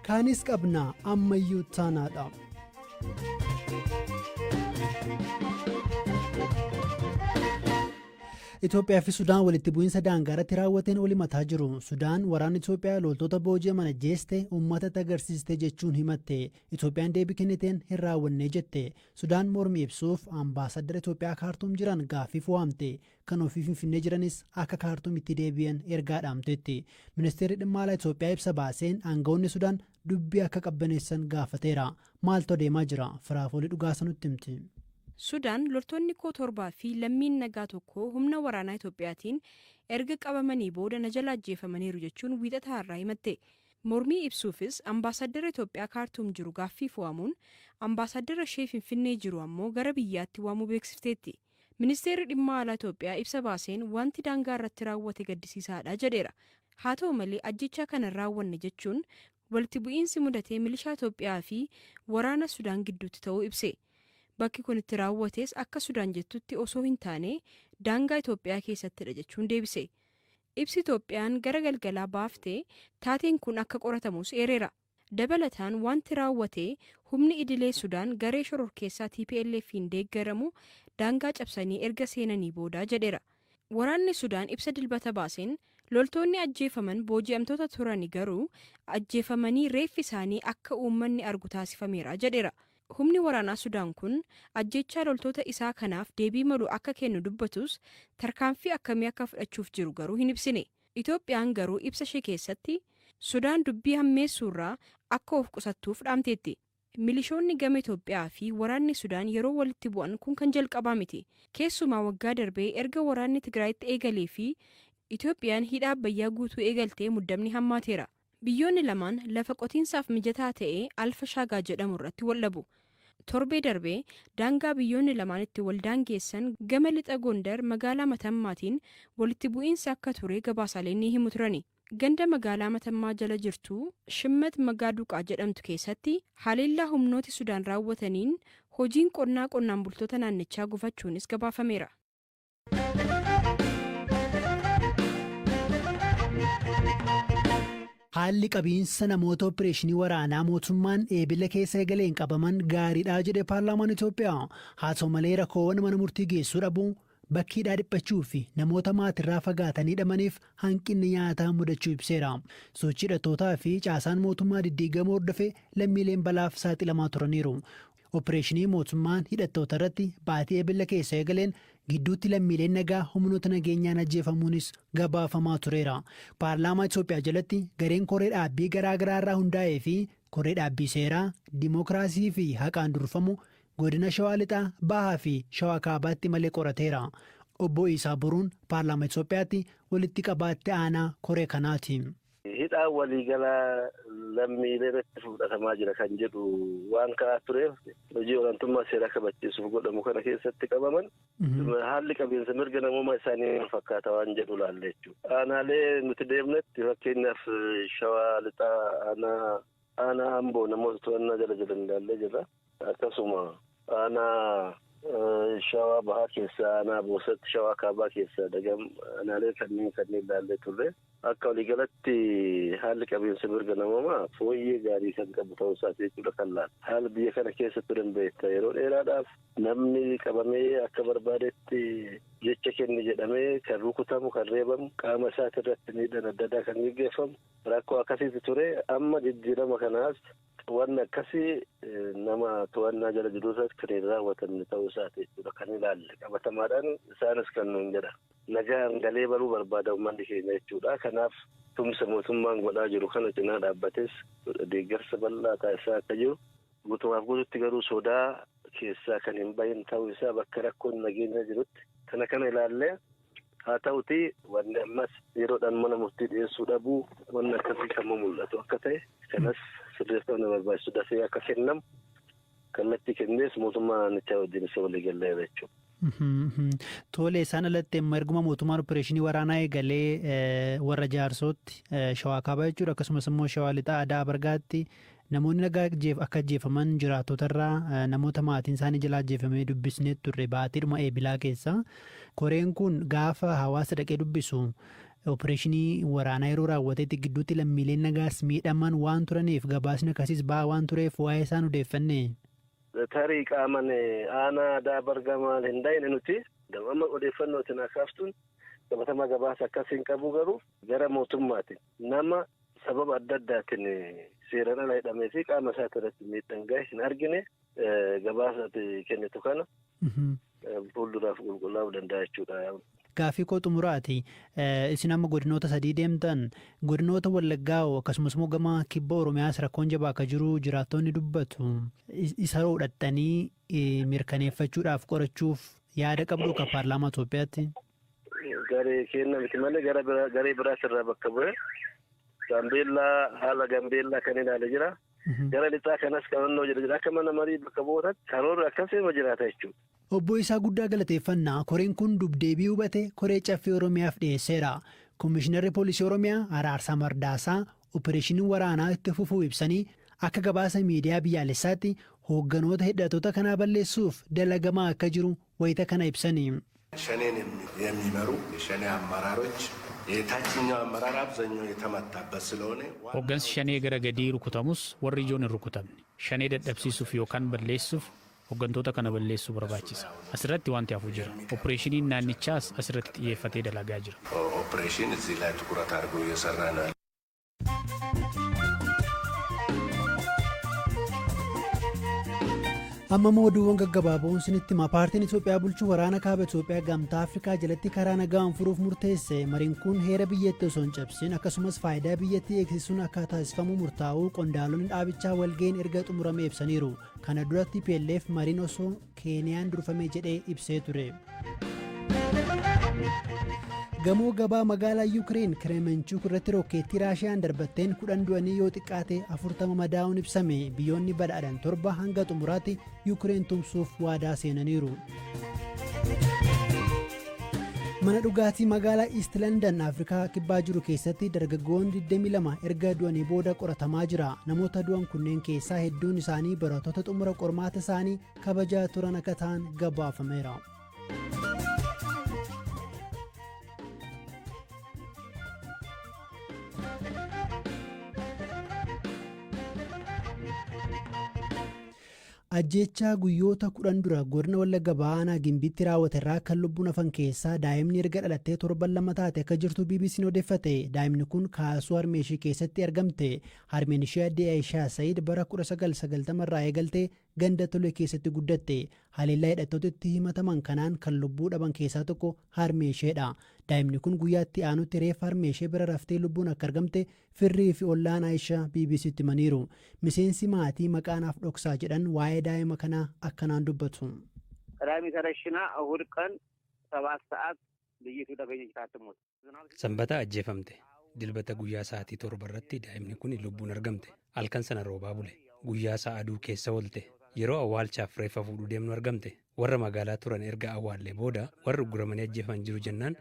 Kaanis qabna ammayyuu taanaadha. Itoophiyaa fi Sudaan walitti bu'iinsa daangaa irratti raawwateen wal himataa jiru. Sudaan waraanni Itoophiyaa loltoota booji'aman ajjeeste uummatatti agarsiiste jechuun himatte. Itoophiyaan deebii kenniteen hin raawwanne jette. Sudaan mormii ibsuuf ambaasaddara Itoophiyaa Kaartuum jiran gaaffiif waamte. Kan ofii Finfinnee jiranis akka Kaartuumitti deebi'an ergaa dhaamteetti. Ministeerri dhimma alaa Itoophiyaa ibsa baaseen aangawoonni Sudaan dubbii akka qabbaneessan gaafateera. Maaltu adeemaa jira? Firaafoolii Dhugaasa nutti himti. Sudaan loltoonni koo torbaa fi lammiin nagaa tokko humna waraanaa Itoophiyaatiin erga qabamanii booda na jalaa ajjeefamaniiru jechuun Wiixata har'aa himatte. Mormii ibsuufis Ambaasaaddara Itoophiyaa Kaartuum jiru gaaffiif waamuun, Ambaasaaddara ishee Finfinnee jiru ammoo gara biyyaatti waamuu beeksifteetti. Ministeerri Dhimma Alaa Itoophiyaa ibsa baaseen wanti daangaa irratti raawwate gaddisiisaadha jedheera. Haa ta'u malee ajjeechaa kana hin raawwanne jechuun walitti bu'iinsi mudate milishaa Itoophiyaa fi waraana Sudaan gidduutti ta'uu ibse. Bakki kun itti raawwates akka Sudaan jettutti osoo hin taane daangaa Itoophiyaa keessattidha jechuun deebise. Ibsi Itoophiyaan gara galgalaa baafte taateen kun akka qoratamus eereera. Dabalataan wanti raawwate humni idilee Sudaan garee shororkeessaa TPLF'n deeggaramu daangaa cabsanii erga seenanii booda jedheera. Waraanni Sudaan ibsa Dilbata baaseen, loltoonni ajjeefaman booji'amtoota turani garuu ajjeefamanii reeffi isaanii akka uummanni argu taasifameera jedheera. Humni waraanaa Sudaan kun ajjeechaa loltoota isaa kanaaf deebii malu akka kennu dubbatus, tarkaanfii akkamii akka fudhachuuf jiru garuu hin ibsine. Itoophiyaan garuu ibsa ishee keessatti, Sudaan dubbii hammeessuurraa akka of qusattuuf dhaamteetti. Milishoonni gama Itoophiyaa fi waraanni Sudaan yeroo walitti bu'an kun kan jalqabaa miti. Keessumaa waggaa darbe erga waraanni Tigraayitti eegalee fi Itoophiyaan hidha Abbayyaa guutuu eegaltee muddamni hammaateera. Biyyoonni lamaan lafa qotiinsaaf mijataa ta'e Alfa Shaagaa jedhamu irratti waldhabu. Torbee darbe daangaa biyyoonni lamaan itti wal daangeessan gama Lixa Gondar magaalaa Matammaatiin walitti bu'iinsi akka ture gabaasaaleen ni himu turani. Ganda magaalaa Matammaa jala jirtu Shimmat Magaaduqaa jedhamtu keessatti haleellaa humnooti Sudaan raawwataniin hojiin qonnaa qonnaan bultoota naannichaa gufachuunis gabaafameera. Haalli qabiinsa namoota oppireeshinii waraanaa mootummaan Eebila keessa eegaleen qabaman gaariidha jedhe paarlaamaan Itoophiyaa. Haa ta'u malee rakkoowwan mana murtii geessuu dhabuu, bakki hidhaa dhiphachuu fi namoota maatirraa fagaatanii hidhamaniif hanqinni nyaataa mudachuu ibseera. Sochii hidhattootaa fi caasaan mootummaa diddiigamuu hordofee lammiileen balaaf saaxilamaa turaniiru. Oppireeshinii mootummaan hidhattoota irratti baatii Ebila keessa eegaleen gidduutti lammiileen nagaa humnoota nageenyaan ajjeefamuunis gabaafamaa tureera. Paarlaamaa Itoophiyaa jalatti gareen koree dhaabbii garaa garaa irraa hundaa'ee fi koree dhaabbii seeraa, dimookiraasii fi haqaan durfamu Godina Shawaa Lixaa, Bahaa fi Shawaa Kaabaatti imale qorateera. Obbo Iisaa Boruun Paarlaamaa Itoophiyaatti walitti qabaa itti aanaa koree kanaati. Hidhaan waliigalaa lammiilee irratti fudhatamaa jira kan jedhu waan ka'aa tureef hojii olaantummaa seeraa kabachiisuuf godhamu kana keessatti qabaman haalli qabiinsa mirga namoomaa isaanii maal fakkaata waan jedhu ilaalle jechuudha. Aanaalee nuti deemnetti fakkeenyaaf Shawaa Lixaa aanaa aanaa Amboo namoota to'annaa jala jiran ilaallee jirra. Akkasuma aanaa Shawaa Bahaa keessaa aanaa Boosat, Shawaa Kaabaa keessaa Dagam aanaalee kanneen kanneen ilaallee turre. Akka waliigalatti haalli qabiinsa mirga namoomaa fooyyee gaarii kan qabu ta'uu isaati jechuudha kan laalu. Haala biyya kana keessa turen beekta yeroo dheeraadhaaf namni qabamee akka barbaadetti jecha kenni jedhamee kan rukutamu, kan reebamu, qaama isaati irratti miidhaan adda addaa kan geggeeffamu rakkoo akkasiitu ture. Amma jijjiirama kanaas wanni akkasii nama to'annaa jala jiru irratti kan hin raawwatamne ta'uu isaati jechuudha kan ilaalle qabatamaadhaan isaanis kan nuun jedhan. Nagaan galee baruu barbaada uummanni keenya jechuudha. Kanaaf tumsa mootummaan godhaa jiru kana cinaa dhaabbatees deeggarsa bal'aa taasisaa akka jiru guutumaaf guututti garuu sodaa keessaa kan hin bahin ta'uu isaa bakka rakkoon nageenyaa jirutti kana kana ilaallee haa ta'utii wanni ammas yeroodhaan mana murtii dhiyeessuu dhabuu wanni akkasii kan mul'atu akka ta'e kanas sirreeffamni barbaachisu dafee akka kennamu kallattii kennees mootummaa naannichaa wajjin isa walii galleera jechuudha. Tole isaan alatti amma erguma mootummaan opereeshinii waraanaa eegalee warra jaarsootti shawaa kaabaa jechuudha akkasumas immoo shawaa lixaa adaa bargaatti namoonni nagaa akka ajjeefaman jiraattotarraa namoota maatiin isaanii jalaa ajjeefamee dubbisnee turre baatiidhuma eebilaa keessa. Koreen kun gaafa hawaasa dhaqee dubbisu Opereeshinii waraanaa yeroo raawwatetti gidduutti lammiileen nagaas miidhaman waan turaniif, gabaasni akkasiis ba'aa waan tureef waa'ee isaan odeeffanne. Tarii qaaman aanaa aadaa bargamaan hin dhayne nuti amma odeeffannoo isin akaaftuun qabatamaa gabaasa akkas hin qabu, garuu gara mootummaatiin nama sababa adda addaatiin seeraan ala hidhamee fi qaama isaa irratti miidhaan gahe hin argine. Gabaasa kennitu kana fuulduraaf qulqullaa'uu danda'a jechuudha. Gaaffii koo xumuraati. Isin amma godinoota sadii deemtan. Godinoota Wallaggaa akkasumas immoo gama kibba Oromiyaas rakkoon jabaa akka jiru jiraattonni dubbatu. Isa hodhattanii mirkaneeffachuudhaaf qorachuuf yaada qabdu akka paarlaamaa Itoophiyaatti? Garee kenna miti malee garee biraas irraa bakka bu'e. Gaambeellaa, haala Gaambeellaa kan ilaale jira. Gara lixaa kanas qabannoo jira. Akka mana marii bakka bu'ootaatti karoorri akkasii jiraata jechuudha. Obbo Isaa guddaa galateeffannaa. Koreen kun dubdeebii hubate koree caffee Oromiyaaf dhiyeesseera. Komishinarri Poolisii Oromiyaa Araarsaa Mardaasaa opereeshiniin waraanaa itti fufuu ibsanii, akka gabaasa miidiyaa biyyaalessaatti hoogganoota hidhattoota kanaa balleessuuf dalagamaa akka jiru wayita kana ibsanii. ሸኔን የሚመሩ የሸኔ አመራሮች የታችኛው አመራር አብዛኛው የተመታበት ስለሆነ Hoggansi Shanee gara gadii rukutamus warri ijoon hin rukutamne. Shanee dadhabsiisuuf yookaan balleessuuf hoggantoota kana balleessuu barbaachisa. Asirratti wanti hafu jira. Opereeshiniin naannichaas asirratti xiyyeeffatee dalagaa jira. ኦፕሬሽን እዚህ ላይ ትኩረት አድርጎ እየሰራ ነው። Amma immoo oduuwwan gaggabaaboon isinitti hima. Paartiin Itoophiyaa bulchu waraana kaaba Itoophiyaa Gamtaa Afrikaa jalatti karaa nagaan furuuf murteesse. Mariin kun heera biyyattii osoo hin cabsin akkasumas faayidaa biyyattii eegsisuun akka taasifamu murtaa'uu qondaalonni dhaabichaa walga'iin erga xumurame ibsaniiru. Kana duratti TPLF mariin osoo Keeniyaan durfame jedhee ibsee ture. Gamoo gabaa magaalaa Yuukireen Kiremenchuuk irratti rookeettii Raashiyaan darbatteen 10 du'anii yoo xiqqaate 40 madaa'uun ibsame. Biyyoonni badhaadhan torba hanga xumuraatti Yuukireen tumsuuf waadaa seenaniiru. Mana dhugaatii magaalaa East London Afrikaa Kibbaa jiru keessatti dargaggoonni 22 erga du'anii booda qoratamaa jira. Namoota du'an kunneen keessaa hedduun isaanii barattoota xumura qormaata isaanii kabajaa turan akka ta'an gabaafameera. Ajjeechaa guyyoota 10 dura godina Wallagga Bahaa Gimbiitti raawwate irraa kan lubbuun hafan keessaa daa'imni erga dhalattee torban 2 taate akka jirtu BBC'n odeeffate. Daa'imni kun kaasuu harmee ishee keessatti argamte. Harmeen ishee addee Aayishaa Sayid bara 1990 irraa eegaltee ganda Tolee keessatti guddatte. Haleellaa hidhattootatti himataman kanaan kan lubbuu dhaban keessaa tokko harmee isheedha. Daa'imni kun guyyaatti aanutti reeffa harmee ishee bira raftee lubbuun akka argamte firrii fi ollaan Aayishaa BBC'tti himaniiru. Miseensi maatii maqaanaaf dhoksaa jedhan waa'ee daa'ima kanaa akkanaan dubbatu. ቅዳሜ ተረሽና እሁድ ቀን 7 ሰዓት ልጅቱ ተገኘች ታትሞት። Sanbata ajjeefamte. Dilbata guyyaa sa'aatii 7 irratti daa'imni kun lubbuun argamte. Halkan sana roobaa bule. Guyyaa sa'a aduu keessa oolte. Yeroo awwaalchaaf reeffa fuudhuu deemnu argamte. Warra magaalaa turan erga awwaallee booda warri ugguramanii ajjeefaman jiru jennaan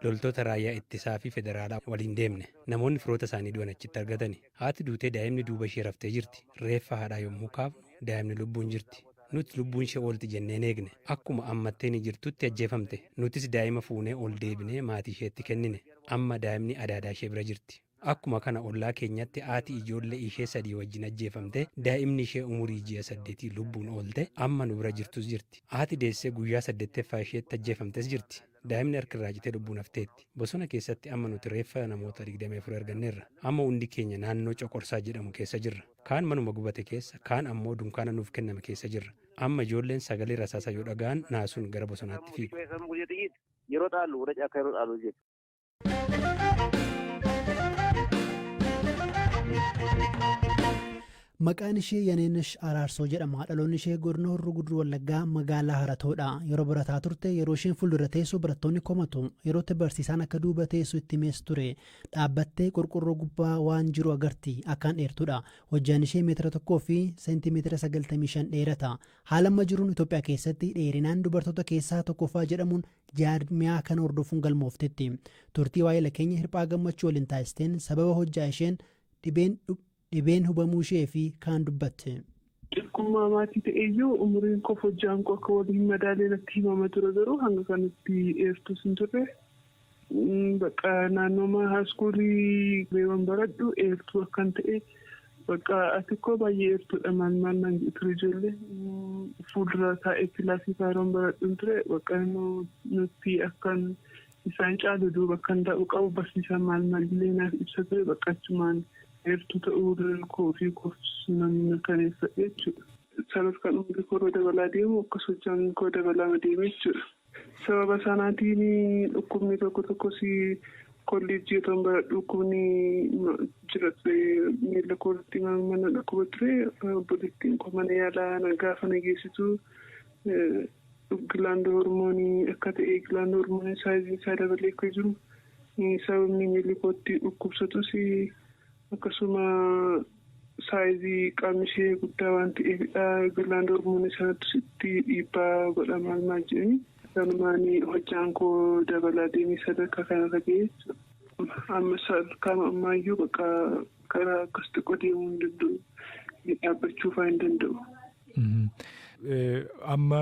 loltoota raayyaa ittisaa fi federaalaa waliin deemne. Namoonni firoota isaanii du'an achitti argatani. Haati duutee daa'imni duuba ishee raftee jirti. Reeffa haadhaa yommuu kaafnu daa'imni lubbuun jirti. Nuti lubbuun ishee oolti jenneen eegne. Akkuma ammattee ni jirtutti ajjeefamte. Nutis daa'ima fuunee ol deebinee maatii isheetti kennine. Amma daa'imni adaadaa ishee bira jirti. Akkuma kana ollaa keenyatti haati ijoollee ishee sadii wajjin ajjeefamte, daa'imni ishee umurii ji'a 8 lubbuun oolte amma nu bira jirtus jirti. Haati deessee guyyaa saddeettaffaa isheetti ajjeefamtes jirti. Daa'imni harka irraa citee lubbuun hafteetti. Bosona keessatti amma nuti reeffa namoota 24 arganneerra. Amma hundi keenya naannoo Coqorsaa jedhamu keessa jirra. Kaan manuma gubate keessa, kaan ammoo dunkaana nuuf kenname keessa jirra. Amma ijoolleen sagalee rasaasaa yoo dhaga'an naasuun gara bosonaatti fiigu. ይሮጣሉ፣ ወደ ጫካ ይሮጣሉ ልጆች። Maqaan ishee Yaneenesh Araarsoo jedhama. Dhaloonni ishee godina Horroo Guduruu Wallaggaa magaalaa Haratoodha. Yeroo barataa turte yeroo isheen fuuldura teessu barattoonni komatu. Yerootti barsiisaan akka duuba teessu itti himees ture. Dhaabbattee qorqorroo gubbaa waan jiru agarti. Akkaan dheertuudha. Hojjaan ishee meetira 1 fi seentimeetira 95 dheerata. Haala amma jiruun Itoophiyaa keessatti dheerinaan dubartoota keessaa tokkoffaa jedhamuun jaarmiyaa kana hordofuun galmooftetti. Turtii waa'ee keenya Hirphaa Gammachuu waliin taasisteen sababa hojjaa isheen dhibeen hubamuu ishee fi kaan dubbatte. Xiqqummaa maatii ta'eyyuu umuriin koo hojjaan koo akka waliin madaalee natti himama ture, garuu hanga kanatti dheertus hin turre. Bakka naannoo high schoolii beekan baradhu dheertuu akkan ta'e, bakka ati koo baay'ee dheertuudha, maal maal naan jedhu ture ijoollee. Fuuldura taa'ee kilaasii faaroon baradhuun ture, bakka nuti akkan isaan caalu duuba akkan ta'u qabu barsiisan maal maal illee naaf ibsa ture. Bakka achumaan dheertuu ta'uu koo fi koof nan mirkaneeffadhe jechuudha. Sadarkaan umurii koo dabalaa deemu akkas hojjaan koo dabalaa deeme jechuudha. Sababa sanaatiin dhukkubni tokko tokkos kolleejjii otoo baradhu dhukkubni jira ture, miila koorratti mana dhukkuba ture. Obboleettiin koo mana yaalaa na gaafa na geessitu gland hormoonii akka ta'e, gland hormoonii sizeiin isaa dabalee akka jiru, sababni miilli kootti dhukkubsatus akkasuma sizeii qaamni ishee guddaa waan ta'eefidha, gland hormoonii sanattus itti dhiibbaa godha maal maal jedhanii. Sanumaan hojjaan koo dabalaa deemee sadarkaa kanarra ga'e jechuudha. Amma sadarkaa ammaayyuu bakka karaa akkas xiqqoo deemuu hin danda'u. Dhaabbachuu fa'aa hin danda'u. Amma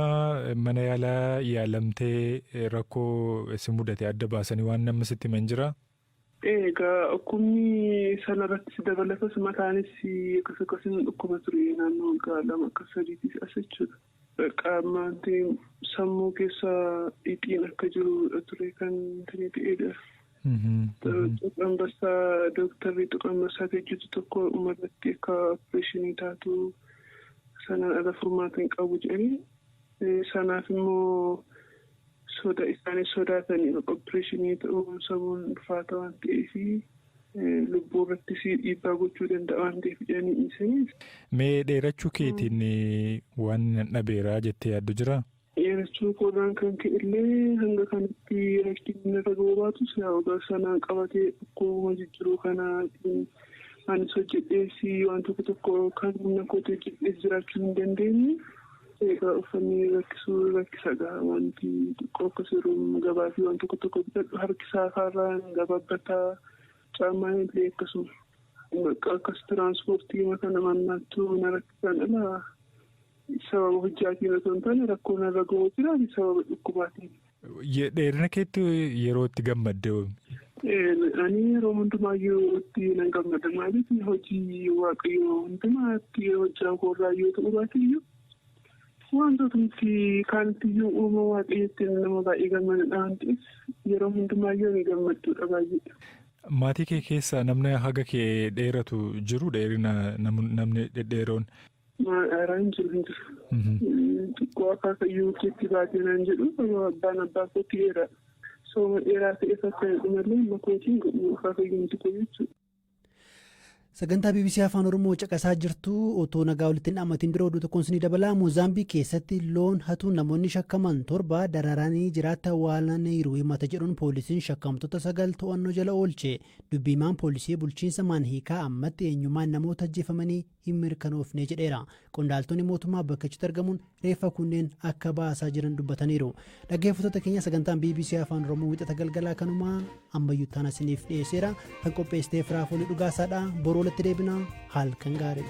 mana yaalaa yaalamtee rakkoo si mudate adda baasanii waan nama sitti himan jiraa? Egaa dhukkubni sanarratti dabalatas mataanis akkas akkasiin dhukkuba ture naannoo waggaa 2 akka sadiitis as jechuudha. Qaamatti sammuu keessa dhiixiin akka jiru ture kan ta'edha. Xuqur Ambassaa, dooktarri Xuqur Ambassaa hojjetu tokko uummatatti akka opereeshinii taatu, sanaan ala furmaata hin qabu jedhanii, sanaaf immoo soda isaanis sodaatanii opereeshinii ta'uu sammuun ulfaata waan ta'eef lubbuu irrattis dhiibbaa gochuu danda'a waan ta'eef jedhanii dhiisanii. Mee dheerachuu keetiin waan dhabeeraa jettee yaaddu jiraa? Dheerachuu koodhaan kan ka'e illee hanga kanatti rakkinni irra ga'uu baatus, sanaan qabatee dhukkubuma jijjiiruu kanaatiin anis hojjedhees waan tokko tokko kan humna kootii hojjedhees jiraachuu hin dandeenye. Egaa uffanni rakkisuu rakkisa gaa, wanti xiqqoo akkas yeroo gabaa fi waan tokko tokko bitadhu harkisaa faarraan gabaabbataa, caammaan illee akkasuma. Akkas tiraanspoortii kana mannaattuu na rakkisaan ala sababa hojjaatiin osoo hin taane rakkoo narra ga'uu jira sababa dhukkubaatiin. Dheerina keetti yeroo itti gammadde? Ani yeroo hundumaayyuu itti nan gammada. Maaliif, hojii Waaqayyoo hundumaatti hojjaa koorraa yoo ta'u baate iyyuu wantoota nuti kaantiyyuu uuma Waaqayyootti nama baay'ee gammadudha waan ta'eef yeroo hundumaayyuu ni gammadduudha baay'ee. Maatii kee keessa namni haga kee dheeratu jiru, dheerina namni dhedheeroon? Haaraa hin jiru, hin jiru. Xiqqoo akaakayyuu keetti baatee naan jedhu, abbaan abbaa kootti dheeraadha. Sooma dheeraa ta'e akka jedhu malee amma kootiin godhu akaakayyuu miti koo jechuudha. Sagantaa BBC Afaan Oromoo caqasaa jirtu. Otoo nagaa walitti hin dhaammatiin dura oduu tokkoon isinii dabalaa. Moozaambiik keessatti loon hatuun namoonni shakkaman 7 dararanii jiraatti awwaalaniiru himata jedhuun poolisiin shakkamtoota 9 to'annoo jala oolche. Dubbiimaan poolisii bulchiinsa Maanhiikaa ammatti eenyummaan namoota ajjeefamanii hin mirkanoofne jedheera. Qondaaltonni mootummaa bakkichatti argamuun reeffa kunneen akka baasaa jiran dubbataniiru. Dhaggeeffattoota keenya, sagantaan BBC Afaan Oromoo Wixata galgalaa kanumaa ammayyuu taana isiniif dhiyeesseera. Kan qopheessitee Firaafoolii Dhugaasaadha. Boroo walitti deebina, halkan gaarii.